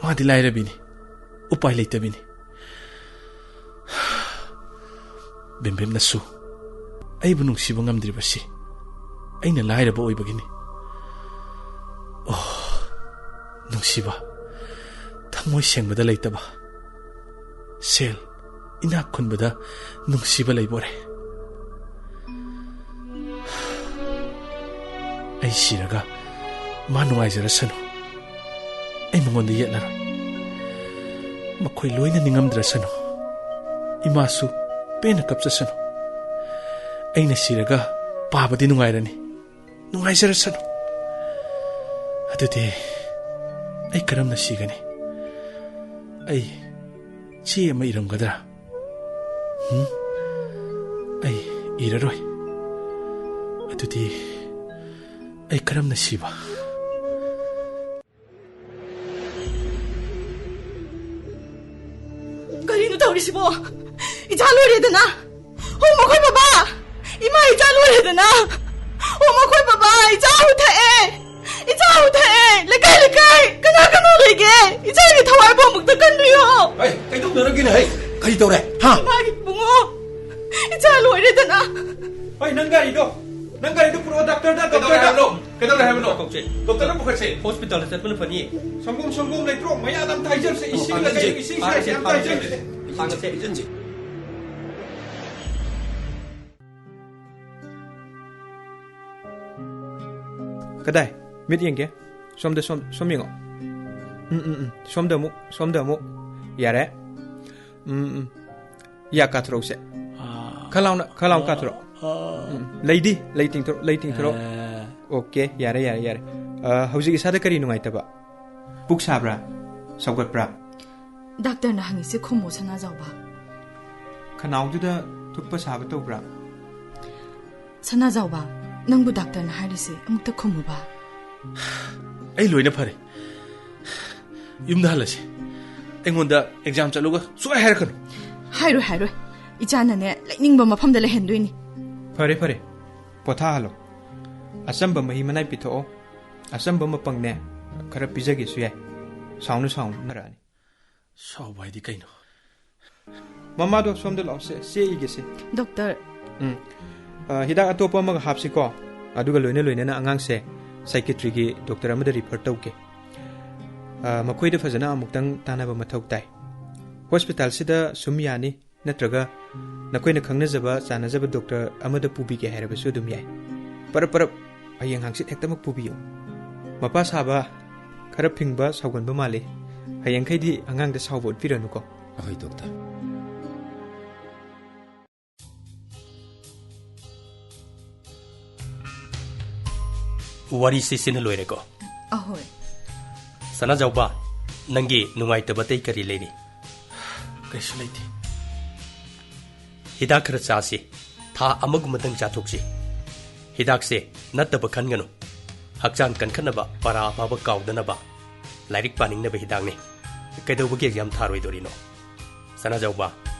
ꯃꯥꯗꯤ ꯂꯥꯏꯔꯕꯤꯅꯤ, ꯎꯄꯥꯏ ꯂꯩꯇꯕꯤꯅꯤ꯫ ꯕꯦꯝꯕꯦꯝꯅꯁꯨ ꯑꯩꯕꯨ ꯅꯨꯡꯁꯤꯕ ꯉꯝꯗ꯭ꯔꯤꯕꯁꯤ ꯑꯩꯅ ꯂꯥꯏꯔꯕ ꯑꯣꯏꯕꯒꯤꯅꯤ꯫ ꯑꯣ, ꯅꯨꯡꯁꯤꯕ, ꯊꯃꯣꯏ ꯁꯦꯡꯕꯗ ꯂꯩꯇꯕ, ꯁꯦꯜ ꯏꯅꯥꯛ ꯈꯨꯟꯕꯗ ꯅꯨꯡꯁꯤꯕ ꯂꯩꯕꯣꯔꯦ꯫ ꯑꯩ ꯁꯤꯔꯒ ꯃꯥ ꯅꯨꯡꯉꯥꯏꯖꯔꯁꯅꯨ꯫ ꯑꯩ ꯃꯉꯣꯟꯗ ꯌꯦꯠꯂꯔꯣꯏ꯫ ꯃꯈꯣꯏ ꯂꯣꯏꯅ ꯅꯤꯡꯉꯝꯗ꯭ꯔꯁꯅꯨ꯫ ꯏꯃꯥꯁꯨ ꯄꯦꯟꯅ ꯀꯞꯆꯁꯅꯨ꯫ ꯑꯩꯅ ꯁꯤꯔꯒ ꯄꯥꯕꯗꯤ ꯅꯨꯡꯉꯥꯏꯔꯅꯤ꯫ ꯅꯨꯡꯉꯥꯏꯖꯔꯁꯅꯨ꯫ ꯑꯗꯨꯗꯤ ꯑꯩ ꯀꯔꯝꯅ ꯁꯤꯒꯅꯤ? ꯑꯩ ꯆꯦ ꯑꯃ ꯏꯔꯝꯒꯗ꯭ꯔꯥ? ꯍꯨꯝ? ꯑꯩ ꯏꯔꯔꯣꯏ꯫ ꯑꯗꯨꯗꯤ ꯑꯩ ꯀꯔꯝꯅ ꯁꯤꯕ? ꯀꯔꯤꯅꯣ ꯇꯧꯔꯤꯁꯤꯕꯣ? ꯏꯆꯥ ꯂꯣꯏꯔꯦꯗꯅ! ꯑꯣ, ꯃꯈꯣꯏ ꯕꯕꯥ! ꯏꯃꯥ, ꯏꯆꯥ ꯂꯣꯏꯔꯦꯗꯅ! ꯑꯣ, ꯃꯈꯣꯏ ꯕꯕꯥ! ꯏꯆꯥ ꯍꯨꯊꯛꯑꯦ! ꯏꯆꯥ ꯍꯨꯊꯛꯑꯦ! ꯂꯩꯀꯥꯏ, ꯂꯩꯀꯥꯏ! ꯀꯅꯥ ꯀꯅꯥ ꯂꯩꯒꯦ? ꯏꯆꯥꯒꯤ ꯊꯋꯥꯏꯕꯨ ꯑꯃꯨꯛꯇ ꯀꯟꯕꯤꯌꯣ! ꯑꯩ ꯀꯩꯗꯧꯅꯔꯒꯦꯅꯦ, ꯍꯩ? ꯀꯔꯤ ꯇꯧꯔꯦ? ꯍꯥ? ꯏꯃꯥꯒꯤ ꯏꯕꯨꯡꯉꯣ! ꯏꯆꯥ ꯂꯣꯏꯔꯦꯗꯅ! ꯍꯣꯏ, ꯅꯪ ꯒꯥꯔꯤꯗꯣ, ꯅꯪ ꯒꯥꯔꯤꯗꯣ ꯄꯨꯔꯛꯑꯣ, ꯗꯥꯛꯇꯔꯗ, ꯀꯩꯗꯧꯔꯦ ꯗꯥꯛꯇꯔꯗ! ꯍꯥꯏꯕꯅꯣ? ꯀꯩꯗꯧꯔꯦ ꯍꯥꯏꯕꯅꯣ? ꯀꯧꯁꯦ꯫ ꯗꯣꯛꯇꯔꯗ ꯄꯨꯈꯠꯁꯦ꯫ ꯍꯣꯁꯄꯤꯇꯥꯜꯗ ꯆꯠꯄꯅ ꯐꯅꯤ꯫ ꯁꯪꯒꯣꯝ, ꯁꯪꯒꯣꯝ ꯂꯩꯇ꯭ꯔꯣ? ꯃꯌꯥꯗ ꯑꯝꯇ ꯍꯩꯖꯔꯁꯦ꯫ ꯏꯁꯤꯡꯗ ꯀꯩ, ꯏꯁꯤꯡꯁꯦ ꯌꯥꯝ ꯍꯩꯖꯔꯁꯦ꯫ ꯍꯩꯖꯔꯁꯦ꯫ ꯀꯗꯥꯏ? ꯃꯤꯠ ꯌꯦꯡꯒꯦ꯫ ꯁꯣꯝꯗ, ꯁꯣꯝ, ꯁꯣꯝ ꯌꯦꯡꯉꯣ꯫ ꯎꯝ, ꯎꯝ, ꯎꯝ꯫ ꯁꯣꯝꯗ ꯑꯃꯨꯛ, ꯁꯣꯝꯗ ꯑꯃꯨꯛ꯫ ꯌꯥꯔꯦ꯫ ꯎꯝ, ꯎꯝ꯫ ꯌꯥ ꯀꯥꯊꯣꯔꯛꯎꯁꯦ꯫ ꯑꯥ꯫ ꯈꯔ ꯂꯥꯎꯅ, ꯈꯔ ꯂꯥꯎꯅ ꯀꯥꯊꯣꯔꯛꯑꯣ꯫ ꯑꯥ꯫ ꯎꯝ꯫ ꯂꯩꯗꯤ? ꯂꯩ ꯇꯤꯡꯊꯣꯔꯛ-, ꯂꯩ ꯇꯤꯡꯊꯣꯔꯛꯑꯣ꯫ ꯑꯥ꯫ ꯑꯣꯀꯦ, ꯌꯥꯔꯦ, ꯌꯥꯔꯦ, ꯌꯥꯔꯦ꯫ ꯑꯥ, ꯍꯧꯖꯤꯛ ꯏꯁꯥꯗ ꯀꯔꯤ ꯅꯨꯡꯉꯥꯏꯇꯕ? ꯄꯨꯛ ꯁꯥꯕ꯭ꯔꯥ? ꯁꯧꯒꯠꯄ꯭ꯔꯥ? ꯗꯥꯛꯇꯔꯅ ꯍꯪꯉꯤꯁꯦ ꯈꯨꯝꯃꯣ, ꯁꯅꯥꯖꯥꯎꯕ꯫ ꯈꯅꯥꯎꯗꯨꯗ ꯊꯨꯞꯄ ꯁꯥꯕ ꯇꯧꯕ꯭ꯔꯥ? ꯁꯅꯥꯖꯥꯎꯕ, ꯅꯪꯕꯨ ꯗꯥꯛꯇꯔꯅ ꯍꯥꯏꯔꯤꯁꯦ ꯑꯃꯨꯛꯇ ꯈꯨꯝꯃꯨꯕ꯫ ꯑꯩ ꯂꯣꯏꯅ ꯐꯔꯦ꯫ ꯌꯨꯝꯗ ꯍꯜꯂꯁꯤ꯫ ꯑꯩꯉꯣꯟꯗ ꯑꯦꯛꯖꯥꯝ ꯆꯠꯂꯨꯒ ꯁꯨꯡꯍꯥꯏ ꯍꯥꯏꯔꯛꯀꯅꯨ꯫ ꯍꯥꯏꯔꯣꯏ, ꯍꯥꯏꯔꯣꯏ꯫ ꯏꯆꯥꯅꯅꯦ, ꯂꯩꯅꯤꯡꯕ ꯃꯐꯝꯗ ꯂꯩꯍꯟꯗꯣꯏꯅꯤ꯫ ꯐꯔꯦ, ꯐꯔꯦ꯫ ꯄꯣꯊꯥꯍꯜꯂꯣ꯫ ꯑꯆꯝꯕ ꯃꯍꯤ ꯃꯅꯥꯏ ꯄꯤꯊꯛꯑꯣ꯫ ꯑꯆꯝꯕ ꯃꯄꯪꯅꯦ, ꯈꯔ ꯄꯤꯖꯒꯦꯁꯨ ꯌꯥꯏ꯫ ꯁꯥꯎꯅꯨ, ꯁꯥꯎꯅꯨ, ꯅꯥꯔꯛꯑꯅꯤ꯫ ꯁꯥꯎꯕ ꯍꯥꯏꯗꯤ ꯀꯩꯅꯣ? ꯃꯃꯥꯗꯣ ꯁꯣꯝꯗ ꯂꯥꯛꯑꯣ, ꯁꯦ, ꯆꯦ ꯏꯒꯦꯁꯦ꯫ ꯗꯣꯛꯇꯔ꯫ ꯎꯝ꯫ ꯑ, ꯍꯤꯗꯥꯛ ꯑꯇꯣꯞꯄ ꯑꯃꯒ ꯍꯥꯞꯁꯤꯀꯣ꯫ ꯑꯗꯨꯒ ꯂꯣꯏꯅ ꯂꯣꯏꯅꯅ ꯑꯉꯥꯡꯁꯦ psychiatryꯒꯤ doctor ꯑꯃꯗ refer ꯇꯧꯒꯦ꯫ ꯑ, ꯃꯈꯣꯏꯗ ꯐꯖꯅ ꯑꯃꯨꯛꯇꯪ ꯇꯥꯟꯅꯕ ꯃꯊꯧ ꯇꯥꯏ꯫ Hospitalꯁꯤꯗ ꯁꯨꯝ ꯌꯥꯅꯤ, ꯅꯠꯇ꯭ꯔꯒ ꯅꯈꯣꯏꯅ ꯈꯪꯅꯖꯕ, ꯆꯥꯟꯅꯖꯕ doctor ꯑꯃꯗ ꯄꯨꯕꯤꯒꯦ ꯍꯥꯏꯔꯕꯁꯨ ꯑꯗꯨꯝ ꯌꯥꯏ꯫ ꯄꯔꯞ ꯄꯔꯞ, ꯍꯌꯦꯡ ꯍꯪꯆꯤꯠ ꯍꯦꯛꯇꯃꯛ ꯄꯨꯕꯤꯌꯨ꯫ ꯃꯄꯥ ꯁꯥꯕ, ꯈꯔ ꯐꯤꯡꯕ, ꯁꯥꯎꯒꯟꯕ ꯃꯥꯜꯂꯤ꯫ ꯍꯌꯦꯡꯈꯩꯗꯤ ꯑꯉꯥꯡꯗ ꯁꯥꯎꯕ ꯎꯠꯄꯤꯔꯅꯨꯀꯣ꯫ ꯑꯍꯣꯏ, doctor꯫ ꯋꯥꯔꯤꯁꯤ ꯁꯤꯅ ꯂꯣꯏꯔꯦꯀꯣ? ꯑꯍꯣꯏ꯫ ꯁꯅꯥꯖꯥꯎꯕ, ꯅꯪꯒꯤ ꯅꯨꯡꯉꯥꯏꯇꯕ ꯑꯇꯩ ꯀꯔꯤ ꯂꯩꯔꯤ? ꯀꯩꯁꯨ ꯂꯩꯇꯦ꯫ ꯍꯤꯗꯥꯛ ꯈꯔ ꯆꯥꯁꯤ꯫ ꯊꯥ ꯑꯃꯒꯨꯝꯕꯗꯪ ꯆꯥꯊꯣꯛꯁꯤ꯫ ꯍꯤꯗꯥꯛꯁꯦ ꯅꯠꯇꯕ ꯈꯟꯒꯅꯨ꯫ ꯍꯛꯆꯥꯡ ꯀꯟꯈꯠꯅꯕ, ꯄꯔꯥ ꯑꯐꯕ ꯀꯥꯎꯗꯅꯕ, ꯂꯥꯏꯔꯤꯛ ꯄꯥꯅꯤꯡꯅꯕ ꯍꯤꯗꯥꯛꯅꯤ꯫ ꯀꯩꯗꯧꯕꯒꯤ exam ꯊꯥꯔꯣꯏꯗꯣꯔꯤꯅꯣ? ꯁꯅꯥꯖꯥꯎꯕ,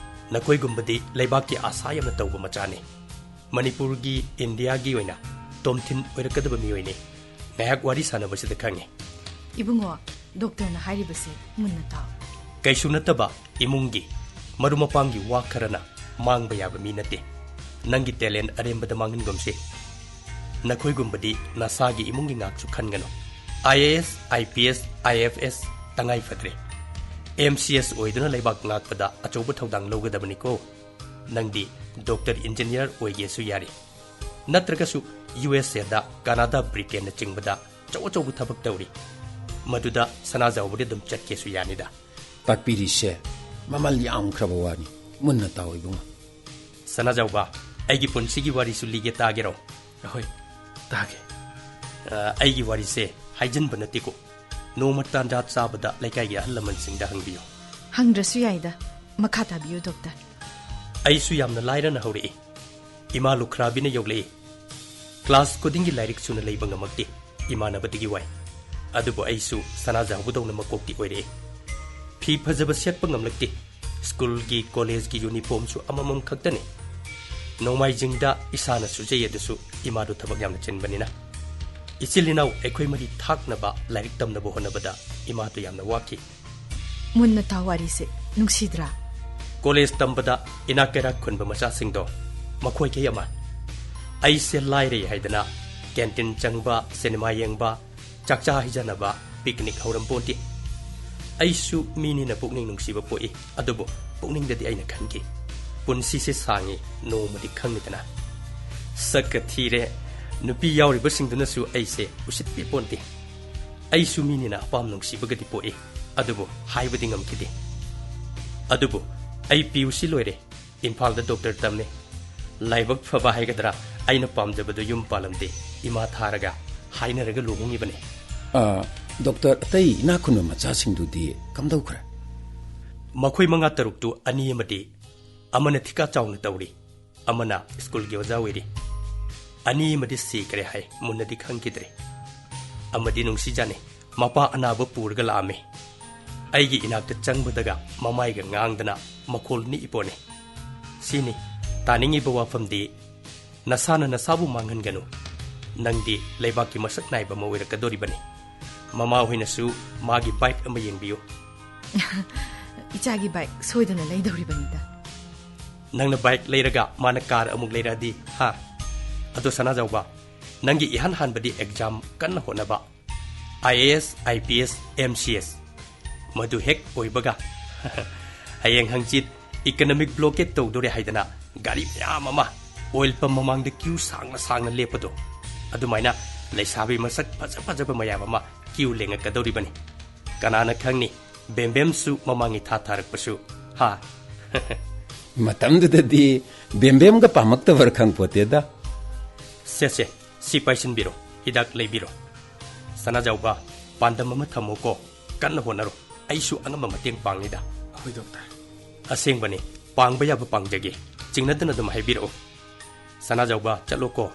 ꯅꯈꯣꯏꯒꯨꯝꯕꯗꯤ ꯂꯩꯕꯥꯛꯀꯤ ꯑꯁꯥ ꯌꯥꯝꯅ ꯇꯧꯕ ꯃꯆꯥꯅꯤ꯫ ꯃꯅꯤꯄꯨꯔꯒꯤ, ꯏꯟꯗꯤꯌꯥꯒꯤ ꯑꯣꯏꯅ ꯇꯣꯝꯊꯤꯟ ꯑꯣꯏꯔꯛꯀꯗꯕ ꯃꯤꯑꯣꯏꯅꯤ꯫ ꯉꯥꯏꯍꯥꯛ ꯋꯥꯔꯤ ꯁꯥꯟꯅꯕꯁꯤꯗ ꯈꯪꯉꯤ꯫ ꯏꯕꯨꯡꯉꯣ, doctorꯅ ꯍꯥꯏꯔꯤꯕꯁꯤ ꯃꯨꯟꯅ ꯇꯥꯎ꯫ ꯀꯩꯁꯨ ꯅꯠꯇꯕ ꯏꯃꯨꯡꯒꯤ, ꯃꯔꯨꯞ ꯃꯄꯥꯡꯒꯤ ꯋꯥ ꯈꯔꯅ ꯃꯥꯡꯕ ꯌꯥꯕ ꯃꯤ ꯅꯠꯇꯦ꯫ ꯅꯪꯒꯤ talent ꯑꯔꯦꯝꯕꯗ ꯃꯥꯡꯍꯟꯒꯨꯝꯁꯤ꯫ ꯅꯈꯣꯏꯒꯨꯝꯕꯗꯤ ꯅꯁꯥꯒꯤ ꯏꯃꯨꯡꯒꯤ ꯉꯥꯛꯁꯨ ꯈꯟꯒꯅꯨ꯫ IAS, IPS, IFS ꯇꯉꯥꯏ ꯐꯗ꯭ꯔꯦ꯫ MCS ꯑꯣꯏꯗꯨꯅ ꯂꯩꯕꯥꯛ ꯉꯥꯛꯄꯗ ꯑꯆꯧꯕ ꯊꯧꯗꯥꯡ ꯂꯧꯒꯗꯕꯅꯤꯀꯣ꯫ ꯅꯪꯗꯤ doctor, engineer ꯑꯣꯏꯒꯦꯁꯨ ꯌꯥꯔꯤ꯫ ꯅꯠꯇ꯭ꯔꯒꯁꯨ USAꯗ, ꯀꯅꯥꯗꯥ, ꯕ꯭ꯔꯤꯇꯦꯟꯅꯆꯤꯡꯕꯗ ꯑꯆꯧ ꯑꯆꯧꯕ ꯊꯕꯛ ꯇꯧꯔꯤ꯫ ꯃꯗꯨꯗ ꯁꯅꯥꯖꯥꯎꯕꯗꯤ ꯑꯗꯨꯝ ꯆꯠꯀꯦꯁꯨ ꯌꯥꯅꯤꯗ꯫ ꯇꯥꯛꯄꯤꯔꯤꯁꯦ ꯃꯃꯜ ꯌꯥꯝꯈ꯭ꯔꯕ ꯋꯥꯅꯤ꯫ ꯃꯨꯟꯅ ꯇꯥꯎ ꯏꯕꯨꯡꯉꯣ꯫ ꯁꯅꯥꯖꯥꯎꯕ, ꯑꯩꯒꯤ ꯄꯨꯟꯁꯤꯒꯤ ꯋꯥꯔꯤꯁꯨ ꯂꯤꯒꯦ, ꯇꯥꯒꯦꯔꯣ? ꯑꯍꯣꯏ, ꯇꯥꯒꯦ꯫ ꯑ, ꯑꯩꯒꯤ ꯋꯥꯔꯤꯁꯦ ꯍꯥꯏꯖꯤꯟꯕ ꯅꯠꯇꯦꯀꯣ꯫ ꯅꯣꯡꯃ ꯇꯥꯟꯖꯥ ꯆꯥꯕꯗ ꯂꯩꯀꯥꯏꯒꯤ ꯑꯍꯜ ꯂꯃꯟꯁꯤꯡꯗ ꯍꯪꯕꯤꯌꯨ꯫ ꯍꯪꯗ꯭ꯔꯁꯨ ꯌꯥꯏꯗ꯫ ꯃꯈꯥ ꯇꯥꯕꯤꯌꯨ, doctor꯫ ꯑꯩꯁꯨ ꯌꯥꯝꯅ ꯂꯥꯏꯔꯅ ꯍꯧꯔꯛꯏ꯫ ꯏꯃꯥ ꯂꯨꯈ꯭ꯔꯥꯕꯤꯅ ꯌꯣꯛꯂꯛꯏ꯫ Class ꯈꯨꯗꯤꯡꯒꯤ ꯂꯥꯏꯔꯤꯛ ꯁꯨꯅ ꯂꯩꯕ ꯉꯝꯃꯛꯇꯦ꯫ ꯏꯃꯥꯟꯅꯕꯗꯒꯤ ꯋꯥꯏ꯫ ꯑꯗꯨꯕꯨ ꯑꯩꯁꯨ ꯁꯅꯥꯖꯥꯎꯕꯗꯧꯅ ꯃꯀꯣꯛꯇꯤ ꯑꯣꯏꯔꯛꯏ꯫ ꯐꯤ ꯐꯖꯕ ꯁꯦꯠꯄ ꯉꯝꯂꯛꯇꯦ꯫ ꯁ꯭ꯀꯨꯜꯒꯤ, ꯀꯣꯂꯦꯖꯀꯤ ꯌꯨꯅꯤꯐꯣꯔꯝꯁꯨ ꯑꯃꯃꯝ ꯈꯛꯇꯅꯤ꯫ ꯅꯣꯡꯃꯥꯏꯖꯤꯡꯗ ꯏꯁꯥꯅ ꯁꯨꯖꯩ, ꯑꯗꯨꯁꯨ ꯏꯃꯥꯗꯨ ꯊꯕꯛ ꯌꯥꯝꯅ ꯆꯤꯟꯕꯅꯤꯅ꯫ ꯏꯆꯤꯜ ꯏꯅꯥꯎ ꯑꯩꯈꯣꯏ ꯃꯔꯤ ꯊꯥꯛꯅꯕ ꯂꯥꯏꯔꯤꯛ ꯇꯝꯅꯕ ꯍꯣꯠꯅꯕꯗ ꯏꯃꯥꯗꯨ ꯌꯥꯝꯅ ꯋꯥꯈꯤ꯫ ꯃꯨꯟꯅ ꯇꯥꯎ ꯋꯥꯔꯤꯁꯦ, ꯅꯨꯡꯁꯤꯗ꯭ꯔꯥ? ꯀꯣꯂꯦꯖ ꯇꯝꯕꯗ ꯏꯅꯥꯛ ꯀꯩꯔꯥꯛ ꯈꯨꯟꯕ ꯃꯆꯥꯁꯤꯡꯗꯣ ꯃꯈꯣꯏꯈꯩ ꯑꯃ ꯑꯩꯁꯦ ꯂꯥꯏꯔꯩ ꯍꯥꯏꯗꯅ canteen ꯆꯪꯕ, ꯁꯤꯅꯦꯃꯥ ꯌꯦꯡꯕ, ꯆꯥꯛꯆꯥ ꯍꯩꯖꯅꯕ, picnic ꯍꯧꯔꯝꯄꯣꯟꯇꯦ꯫ ꯑꯩꯁꯨ ꯃꯤꯅꯤꯅ ꯄꯨꯛꯅꯤꯡ ꯅꯨꯡꯁꯤꯕ ꯄꯣꯛꯏ, ꯑꯗꯨꯕꯨ ꯄꯨꯛꯅꯤꯡꯗꯗꯤ ꯑꯩꯅ ꯈꯟꯈꯤ, ꯄꯨꯟꯁꯤꯁꯦ ꯁꯥꯡꯉꯤ, ꯅꯣꯡꯃꯗꯤ ꯈꯪꯅꯤꯗꯅ꯫ ꯁꯛꯀ ꯊꯤꯔꯦ, ꯅꯨꯄꯤ ꯌꯥꯎꯔꯤꯕꯁꯤꯡꯗꯨꯅꯁꯨ ꯑꯩꯁꯦ ꯎꯁꯤꯠꯄꯤ ꯄꯣꯟꯇꯦ꯫ ꯑꯩꯁꯨ ꯃꯤꯅꯤꯅ ꯑꯄꯥꯝ ꯅꯨꯡꯁꯤꯕꯒꯗꯤ ꯄꯣꯛꯏ, ꯑꯗꯨꯕꯨ ꯍꯥꯏꯕꯗꯤ ꯉꯝꯈꯤꯗꯦ꯫ ꯑꯗꯨꯕꯨ ꯑꯩ PUC ꯂꯣꯏꯔꯦ, ꯏꯝꯐꯥꯜꯗ doctor ꯇꯝꯃꯦ꯫ ꯂꯥꯏꯕꯛ ꯐꯕ ꯍꯥꯏꯒꯗ꯭ꯔꯥ, ꯑꯩꯅ ꯄꯥꯝꯖꯕꯗꯨ ꯌꯨꯝ ꯄꯥꯜꯂꯝꯗꯦ꯫ ꯏꯃꯥ ꯊꯥꯔꯒ ꯍꯥꯏꯅꯔꯒ ꯂꯨꯍꯣꯡꯉꯤꯕꯅꯤ꯫ ꯑ, doctor, ꯑꯇꯩ ꯏꯅꯥꯛ ꯈꯨꯟꯕ ꯃꯆꯥꯁꯤꯡꯗꯨꯗꯤ ꯀꯝꯗꯧꯈ꯭ꯔꯦ? ꯃꯈꯣꯏ ꯃꯉꯥ ꯇꯔꯨꯛꯇꯨ ꯑꯅꯤ ꯑꯃꯗꯤ, ꯑꯃꯅ ꯊꯤꯀꯥ ꯆꯥꯎꯅ ꯇꯧꯔꯤ, ꯑꯃꯅ ꯁ꯭ꯀꯨꯜꯒꯤ ꯑꯣꯖꯥ ꯑꯣꯏꯔꯤ꯫ ꯑꯅꯤ ꯑꯃꯗꯤ ꯁꯤꯈ꯭ꯔꯦ ꯍꯥꯏ, ꯃꯨꯟꯅꯗꯤ ꯈꯪꯈꯤꯗ꯭ꯔꯦ꯫ ꯑꯃꯗꯤ ꯅꯨꯡꯁꯤꯖꯥꯅꯤ, ꯃꯄꯥ ꯑꯅꯥꯕ ꯄꯨꯔꯒ ꯂꯥꯛꯑꯝꯃꯤ꯫ ꯑꯩꯒꯤ ꯏꯅꯥꯛꯇ ꯆꯪꯕꯗꯒ ꯃꯃꯥꯏꯒ ꯉꯥꯡꯗꯅ ꯃꯈꯣꯜ ꯅꯤꯛꯏ ꯄꯣꯠꯅꯤ꯫ ꯁꯤꯅꯤ ꯇꯥꯅꯤꯡꯉꯤꯕ ꯋꯥꯐꯝꯗꯤ, ꯅꯁꯥꯅ ꯅꯁꯥꯕꯨ ꯃꯥꯡꯍꯟꯒꯅꯨ꯫ ꯅꯪꯗꯤ ꯂꯩꯕꯥꯛꯀꯤ ꯃꯁꯛ ꯅꯥꯏꯕ ꯑꯃ ꯑꯣꯏꯔꯛꯀꯗꯧꯔꯤꯕꯅꯤ꯫ ꯃꯃꯥ ꯍꯣꯏꯅꯁꯨ ꯃꯥꯒꯤ bike ꯑꯃ ꯌꯦꯡꯕꯤꯌꯨ꯫ ꯏꯆꯥꯒꯤ bike ꯁꯣꯏꯗꯅ ꯂꯩꯗꯧꯔꯤꯕꯅꯤꯗ꯫ ꯅꯪꯅ bike ꯂꯩꯔꯒ ꯃꯥꯅ car ꯑꯃꯨꯛ ꯂꯩꯔꯛꯑꯗꯤ, ꯍꯥ? ꯑꯗꯣ ꯁꯅꯥꯖꯥꯎꯕ, ꯅꯪꯒꯤ ꯏꯍꯥꯟ ꯍꯥꯟꯕꯗꯤ exam ꯀꯟꯅ ꯍꯣꯠꯅꯕ, IAS, IPS, MCS꯫ ꯃꯗꯨ ꯍꯦꯛ ꯑꯣꯏꯕꯒ, ꯍꯌꯦꯡ ꯍꯪꯆꯤꯠ economic blockade ꯇꯧꯗꯣꯔꯦ ꯍꯥꯏꯗꯅ ꯒꯥꯔꯤ ꯃꯌꯥꯝ ꯑꯃ oil pump ꯃꯃꯥꯡꯗ queue ꯁꯥꯡꯅ ꯁꯥꯡꯅ ꯂꯦꯞꯄꯗꯣ, ꯑꯗꯨꯃꯥꯏꯅ ꯂꯩꯁꯥꯕꯤ ꯃꯁꯛ ꯐꯖ ꯐꯖꯕ ꯃꯌꯥꯝ ꯑꯃ queue ꯂꯦꯡꯉꯛꯀꯗꯧꯔꯤꯕꯅꯤ꯫ ꯀꯅꯥꯅ ꯈꯪꯅꯤ, ꯕꯦꯝꯕꯦꯝꯁꯨ ꯃꯃꯥꯡ ꯏꯊꯥ ꯊꯥꯔꯛꯄꯁꯨ, ꯍꯥ? ꯃꯇꯝꯗꯨꯗꯗꯤ ꯕꯦꯝꯕꯦꯝꯒ ꯄꯥꯝꯃꯛꯇꯕꯔ ꯈꯪꯄꯣꯠꯇꯦꯗ꯫ ꯁꯦ, ꯁꯦ, ꯁꯤ ꯄꯥꯏꯁꯤꯟꯕꯤꯔꯣ, ꯍꯤꯗꯥꯛ ꯂꯩꯕꯤꯔꯣ꯫ ꯁꯅꯥꯖꯥꯎꯕ, ꯄꯥꯟꯗꯝ ꯑꯃ ꯊꯝꯃꯣꯀꯣ, ꯀꯟꯅ ꯍꯣꯠꯅꯔꯣ, ꯑꯩꯁꯨ ꯑꯉꯝꯕ ꯃꯇꯦꯡ ꯄꯥꯡꯅꯤꯗ꯫ ꯍꯣꯏ, doctor꯫ ꯑꯁꯦꯡꯕꯅꯤ, ꯄꯥꯡꯕ ꯌꯥꯕ ꯄꯥꯡꯖꯒꯦ, ꯆꯤꯡꯅꯗꯅ ꯑꯗꯨꯝ ꯍꯥꯏꯕꯤꯔꯛꯑꯣ꯫ ꯁꯅꯥꯖꯥꯎꯕ, ꯆꯠꯂꯣꯀꯣ,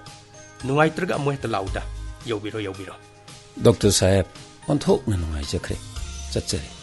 ꯅꯨꯡꯉꯥꯏꯇ꯭ꯔꯒ ꯑꯃꯨꯛ ꯍꯦꯛꯇ ꯂꯥꯛꯎꯗ꯫ ꯌꯧꯕꯤꯔꯣ, ꯌꯧꯕꯤꯔꯣ꯫ Doctor ꯁꯥꯍꯦꯕ, ꯑꯣꯟꯊꯣꯛꯅ ꯅꯨꯡꯉꯥꯏꯖꯈ꯭ꯔꯦ꯫ ꯆꯠꯆꯔꯦ꯫